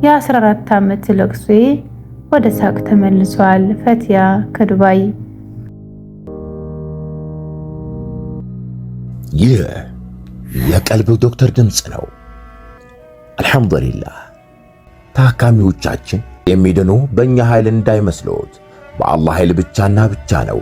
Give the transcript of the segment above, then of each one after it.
የ14 ዓመት ለቅሶዬ ወደ ሳቅ ተመልሷል። ፈቲያ ከዱባይ። ይህ የቀልብ ዶክተር ድምፅ ነው። አልሐምዱሊላህ ታካሚዎቻችን የሚድኑ በእኛ ኃይል እንዳይመስሎት፣ በአላህ ኃይል ብቻና ብቻ ነው።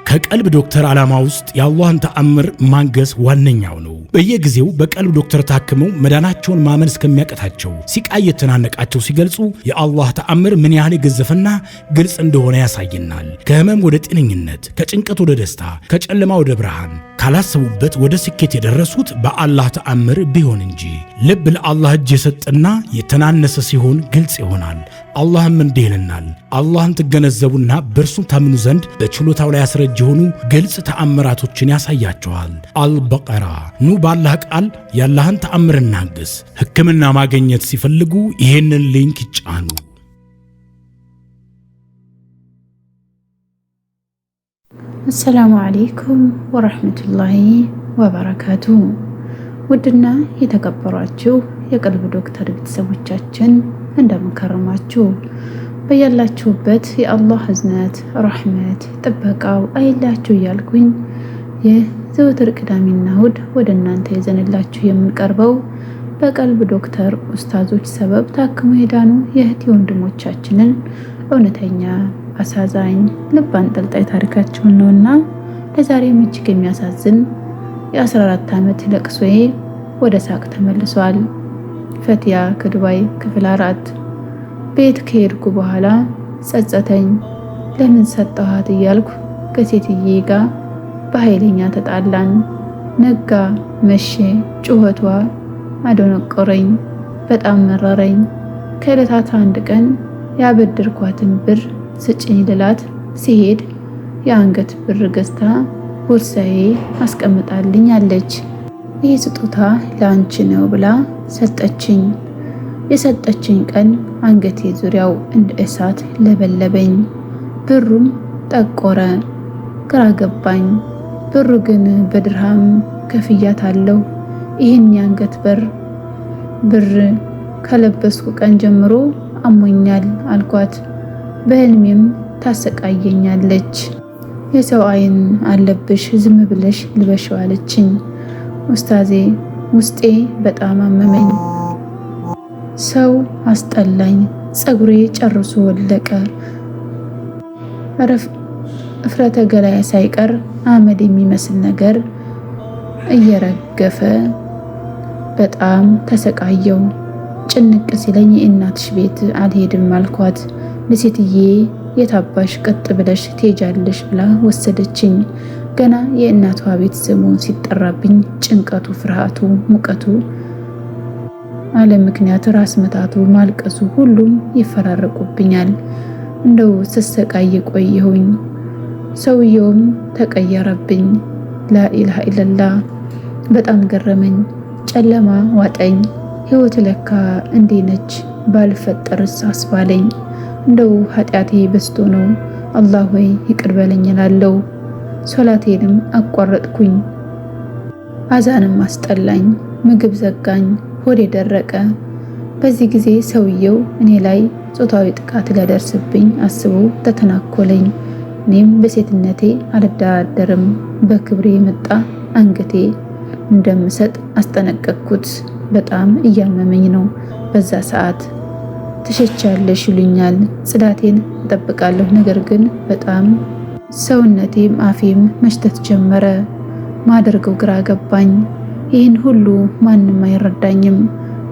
ከቀልብ ዶክተር ዓላማ ውስጥ የአላህን ተአምር ማንገስ ዋነኛው ነው። በየጊዜው በቀልብ ዶክተር ታክመው መዳናቸውን ማመን እስከሚያቅታቸው ሲቃይ የተናነቃቸው ሲገልጹ የአላህ ተአምር ምን ያህል የገዘፈና ግልጽ እንደሆነ ያሳየናል። ከህመም ወደ ጤነኝነት፣ ከጭንቀት ወደ ደስታ፣ ከጨለማ ወደ ብርሃን፣ ካላሰቡበት ወደ ስኬት የደረሱት በአላህ ተአምር ቢሆን እንጂ። ልብ ለአላህ እጅ የሰጠና የተናነሰ ሲሆን ግልጽ ይሆናል። አላህም እንዲህ ይለናል፣ አላህን ትገነዘቡና በእርሱም ታምኑ ዘንድ በችሎታው ላይ አስረጅ የሆኑ ግልጽ ተአምራቶችን ያሳያቸዋል። አልበቀራ። ኑ በአላህ ቃል የአላህን ተአምር እናንግስ። ሕክምና ማግኘት ሲፈልጉ ይህንን link ይጫኑ። السلام عليكم ورحمة الله وبركاته። ውድና የተከበሯችሁ የቀልብ ዶክተር ቤተሰቦቻችን እንደምንከረማችሁ በያላችሁበት የአላህ እዝነት ረሕመት ጥበቃው አይላችሁ እያልኩኝ ይህ ዘወትር ቅዳሜና እሁድ ወደ እናንተ ይዘንላችሁ የምንቀርበው በቀልብ ዶክተር ኡስታዞች ሰበብ ታክሞ የዳኑ የእህት ወንድሞቻችንን እውነተኛ አሳዛኝ ልብ አንጠልጣይ ታሪካቸውን ነውና ለዛሬም እጅግ የሚያሳዝን የ14 ዓመት ለቅሶዬ ወደ ሳቅ ተመልሷል። ፈቲያ ከዱባይ ክፍል 4። ቤት ከሄድኩ በኋላ ጸጸተኝ። ለምን ሰጠኋት እያልኩ ከሴትዬ ጋር በኃይለኛ ተጣላን። ነጋ መቼ፣ ጩኸቷ አደነቆረኝ። በጣም መረረኝ። ከዕለታት አንድ ቀን ያበድርኳትን ብር ስጭኝ ልላት ሲሄድ የአንገት ብር ገዝታ ቦርሳዬ አስቀምጣልኝ አለች። ይህ ስጦታ ለአንቺ ነው ብላ ሰጠችኝ። የሰጠችኝ ቀን አንገቴ ዙሪያው እንደ እሳት ለበለበኝ። ብሩም ጠቆረ፣ ግራ ገባኝ። ብሩ ግን በድርሃም ከፍያታለሁ። ይህን የአንገት ብር ከለበስኩ ቀን ጀምሮ አሞኛል አልኳት። በህልሜም ታሰቃየኛለች። የሰው አይን አለብሽ፣ ዝም ብለሽ ልበሽው አለችኝ። ኡስታዜ ውስጤ በጣም አመመኝ። ሰው አስጠላኝ። ፀጉሬ ጨርሶ ወለቀ። እፍረተ ገላያ ሳይቀር አመድ የሚመስል ነገር እየረገፈ በጣም ተሰቃየው። ጭንቅ ሲለኝ የእናትሽ ቤት አልሄድም አልኳት። ለሴትዬ የታባሽ ቀጥ ብለሽ ትሄጃለሽ ብላ ወሰደችኝ። ገና የእናቷ ቤት ስሙ ሲጠራብኝ ጭንቀቱ፣ ፍርሃቱ፣ ሙቀቱ አለ ምክንያት ራስ ምታቱ፣ ማልቀሱ ሁሉም ይፈራረቁብኛል። እንደው ስሰቃይ ቆየሁኝ። ሰውየውም ተቀየረብኝ። ላኢላሃ ኢለላህ በጣም ገረመኝ። ጨለማ ዋጠኝ። ህይወት ለካ እንዴ ነች ባልፈጠርስ አስባለኝ። እንደው ኃጢአቴ በዝቶ ነው አላህ ወይ ይቅር በለኝ እላለሁ። ሶላቴንም አቋረጥኩኝ። አዛንም አስጠላኝ። ምግብ ዘጋኝ። ሆዴ ደረቀ። በዚህ ጊዜ ሰውየው እኔ ላይ ጾታዊ ጥቃት ሊያደርስብኝ አስቦ ተተናኮለኝ። እኔም በሴትነቴ አልደራደርም፣ በክብሬ የመጣ አንገቴ እንደምሰጥ አስጠነቀቅኩት። በጣም እያመመኝ ነው በዛ ሰዓት። ትሸቻለሽ ይሉኛል። ጽዳቴን እጠብቃለሁ፣ ነገር ግን በጣም ሰውነቴም አፌም መሽተት ጀመረ። ማደርገው ግራ ገባኝ። ይህን ሁሉ ማንም አይረዳኝም።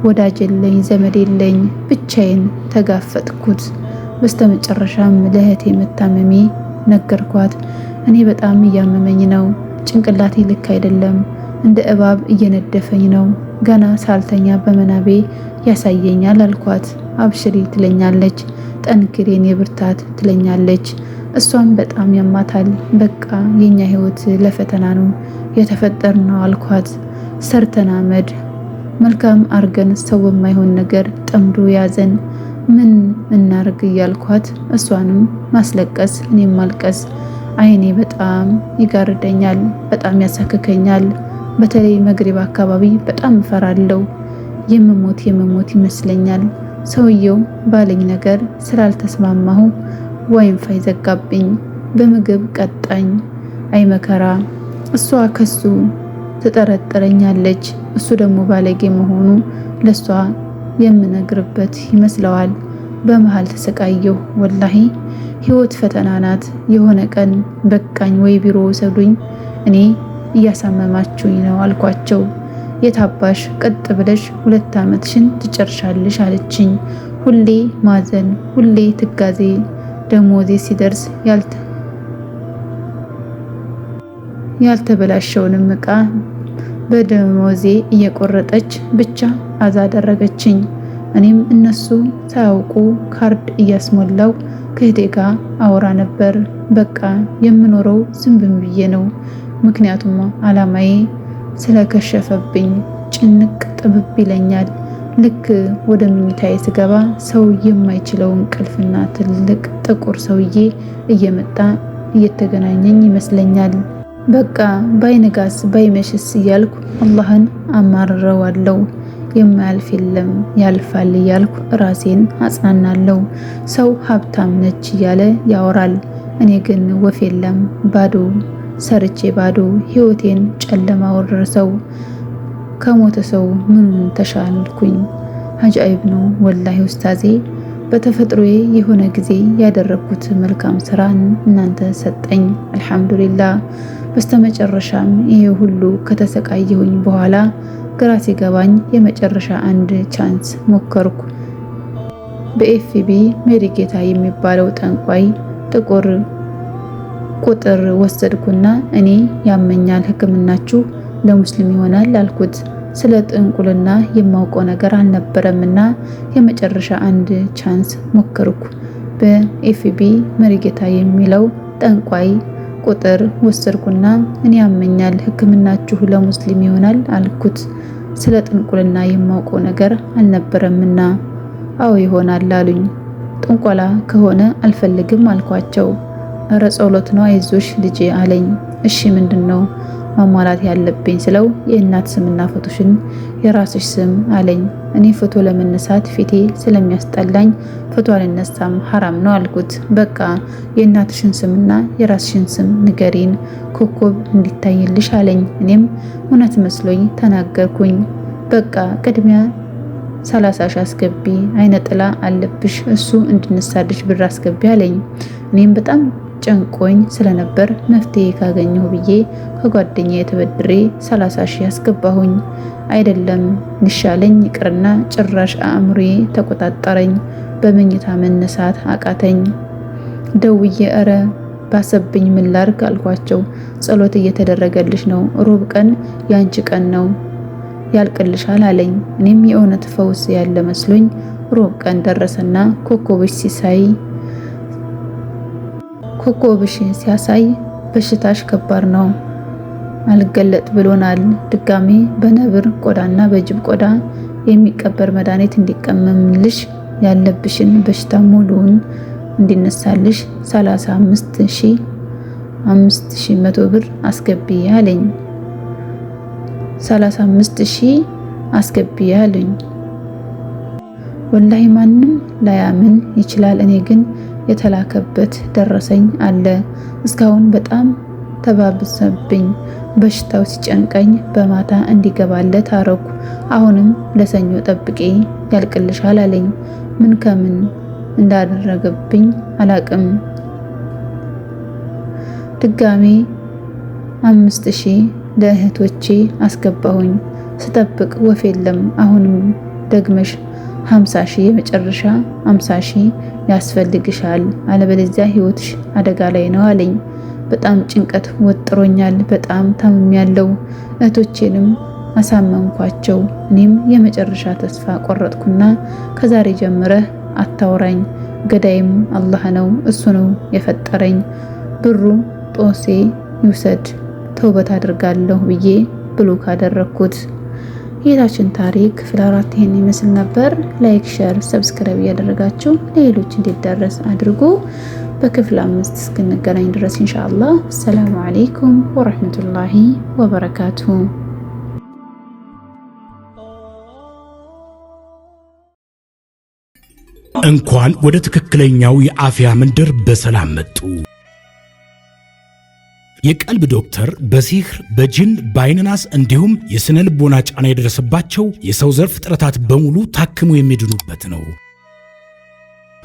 ወዳጅ የለኝ፣ ዘመድ የለኝ፣ ብቻዬን ተጋፈጥኩት። በስተመጨረሻም ለእህቴ መታመሜ ነገርኳት። እኔ በጣም እያመመኝ ነው፣ ጭንቅላቴ ልክ አይደለም፣ እንደ እባብ እየነደፈኝ ነው። ገና ሳልተኛ በመናቤ ያሳየኛል አልኳት። አብሽሪ ትለኛለች፣ ጠንክሬን የብርታት ትለኛለች። እሷም በጣም ያማታል። በቃ የኛ ህይወት ለፈተና ነው የተፈጠርነው አልኳት። ሰርተን አመድ መልካም አርገን ሰው በማይሆን ነገር ጠምዶ ያዘን። ምን እናርግ እያልኳት እሷንም ማስለቀስ እኔም ማልቀስ። አይኔ በጣም ይጋርደኛል፣ በጣም ያሳክከኛል። በተለይ መግሪብ አካባቢ በጣም እፈራለሁ። የምሞት የምሞት ይመስለኛል። ሰውየው ባለኝ ነገር ስላልተስማማሁ ዋይፋይ ዘጋብኝ። በምግብ ቀጣኝ። አይ መከራ! እሷ ከሱ ትጠረጥረኛለች፣ እሱ ደግሞ ባለጌ መሆኑ ለሷ የምነግርበት ይመስለዋል። በመሃል ተሰቃየሁ። ወላሂ ህይወት ፈተና ናት። የሆነ ቀን በቃኝ ወይ ቢሮ ውሰዱኝ፣ እኔ እያሳመማችሁኝ ነው አልኳቸው። የታባሽ ቀጥ ብለሽ 2 ዓመትሽን ትጨርሻለሽ አለችኝ። ሁሌ ማዘን፣ ሁሌ ትጋዜ። ደሞዜ ሲደርስ ያልተበላሸውንም እቃ በደሞዜ እየቆረጠች ብቻ አዛ አደረገችኝ። እኔም እነሱ ሳያውቁ ካርድ እያስሞላው ከእህቴ ጋር አወራ ነበር። በቃ የምኖረው ዝም ብዬ ነው። ምክንያቱም አላማዬ ስለከሸፈብኝ ጭንቅ ጥብብ ይለኛል። ልክ ወደ መኝታዬ ስገባ ሰው የማይችለው እንቅልፍና ትልቅ ጥቁር ሰውዬ እየመጣ እየተገናኘኝ ይመስለኛል። በቃ ባይነጋስ ባይመሽስ እያልኩ አላህን አማርረዋለሁ። የማያልፍ የለም ያልፋል እያልኩ ራሴን አጽናናለሁ። ሰው ሀብታም ነች እያለ ያወራል። እኔ ግን ወፍ የለም፣ ባዶ ሰርቼ ባዶ ህይወቴን ጨለማ ወረሰው። ከሞተ ሰው ምኑን ተሻልኩኝ? አጃኢብ ነው ወላሂ ኡስታዜ። በተፈጥሮዬ የሆነ ጊዜ ያደረግኩት መልካም ስራን እናንተ ሰጠኝ። አልሐምዱሊላህ። በስተመጨረሻም ይሄ ሁሉ ከተሰቃየሁኝ በኋላ ግራ ሲገባኝ የመጨረሻ አንድ chance ሞከርኩ። በ FB መሪጌታ የሚባለው ጠንቋይ ጥቁር ቁጥር ወሰድኩና እኔ ያመኛል፣ ሕክምናችሁ ለሙስሊም ይሆናል አልኩት። ስለ ጥንቁልና የማውቀው ነገር አልነበረምና የመጨረሻ አንድ chance ሞከርኩ። በ FB መሪጌታ የሚለው ጠንቋይ ቁጥር ወሰድኩና እኔ ያመኛል፣ ሕክምናችሁ ለሙስሊም ይሆናል አልኩት። ስለ ጥንቁልና የማውቀው ነገር አልነበረምና አዎ ይሆናል አሉኝ። ጥንቆላ ከሆነ አልፈልግም አልኳቸው። እረ ጸሎት ነው አይዞሽ ልጄ አለኝ። እሺ ምንድን ነው ማሟላት ያለብኝ ስለው የእናት ስምና ፎቶሽን የራስሽ ስም አለኝ። እኔ ፎቶ ለመነሳት ፊቴ ስለሚያስጠላኝ ፎቶ አልነሳም ሀራም ነው አልኩት። በቃ የእናትሽን ስምና የራስሽን ስም ንገሪን ኮከብ እንዲታይልሽ አለኝ። እኔም እውነት መስሎኝ ተናገርኩኝ። በቃ ቅድሚያ 30,000 አስገቢ፣ አይነ ጥላ አለብሽ፣ እሱ እንድነሳልሽ ብር አስገቢ አለኝ። እኔም በጣም ጨንቆኝ ስለነበር መፍትሄ ካገኘሁ ብዬ ከጓደኛ የተበድሬ 30,000 አስገባሁኝ። አይደለም ሊሻለኝ ይቅርና ጭራሽ አእምሮዬ ተቆጣጠረኝ። በመኝታ መነሳት አቃተኝ። ደውዬ እረ ባሰብኝ ምን ላርግ አልኳቸው። ጸሎት እየተደረገልሽ ነው፣ ሮብ ቀን ያንቺ ቀን ነው ያልቅልሻል አለኝ። እኔም የእውነት ፈውስ ያለ መስሎኝ ሮብ ቀን ደረሰና ኮከብሽ ሲያሳይ በሽታሽ ከባድ ነው አልገለጥ ብሎናል። ድጋሜ በነብር ቆዳና በጅብ ቆዳ የሚቀበር መድኃኒት እንዲቀመምልሽ ያለብሽን በሽታ ሙሉውን እንዲነሳልሽ 35,500 ብር አስገቢ አለኝ። 35,000 አስገቢ አለኝ። ወላሂ ማንም ላያምን ይችላል። እኔ ግን የተላከበት ደረሰኝ አለ። እስካሁን በጣም ተባብሰብኝ። በሽታው ሲጨንቀኝ በማታ እንዲገባለት አረኩ። አሁንም ለሰኞ ጠብቄ ያልቅልሻል አለኝ። ምን ከምን እንዳደረገብኝ አላቅም። ድጋሜ 5,000 ለእህቶቼ አስገባሁኝ። ስጠብቅ ወፍ የለም። አሁንም ደግመሽ 50,000፣ የመጨረሻ 50,000 ያስፈልግሻል፣ አለበለዚያ ህይወትሽ አደጋ ላይ ነው አለኝ። በጣም ጭንቀት ወጥሮኛል። በጣም ታምሜያለሁ። እህቶቼንም አሳመንኳቸው። እኔም የመጨረሻ ተስፋ ቆረጥኩና ከዛሬ ጀምረህ አታውራኝ፣ ገዳይም አላህ ነው፣ እሱ ነው የፈጠረኝ፣ ብሩ ጦሴ ይውሰድ፣ ተውበት አድርጋለሁ ብዬ block አደረግኩት። የእህታችን ታሪክ ክፍል 4 ይሄን ይመስል ነበር። Like፣ share፣ subscribe እያደረጋችሁ ለሌሎች እንዲዳረስ አድርጉ። በክፍል 5 እስክንገናኝ ድረስ ኢንሻአላህ አሰላሙ አለይኩም ወረህመቱላሂ ወበረካቱሁ። እንኳን ወደ ትክክለኛው የአፍያ መንደር በሰላም መጡ። የቀልብ ዶክተር በሲህር፣ በጅን፣ በአይነናስ እንዲሁም የስነ ልቦና ጫና የደረሰባቸው የሰው ዘር ፍጥረታት በሙሉ ታክሞ የሚድኑበት ነው።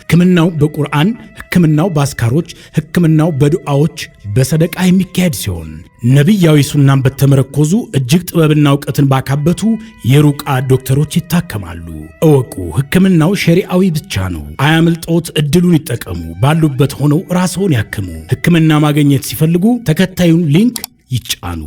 ሕክምናው በቁርአን፣ ሕክምናው በአዝካሮች፣ ሕክምናው በዱዓዎች፣ በሰደቃ የሚካሄድ ሲሆን ነቢያዊ ሱናን በተመረኮዙ እጅግ ጥበብና እውቀትን ባካበቱ የሩቃ ዶክተሮች ይታከማሉ። እወቁ፣ ሕክምናው ሸሪአዊ ብቻ ነው። አያምልጦት፣ እድሉን ይጠቀሙ። ባሉበት ሆነው ራስዎን ያክሙ። ሕክምና ማግኘት ሲፈልጉ ተከታዩን link ይጫኑ።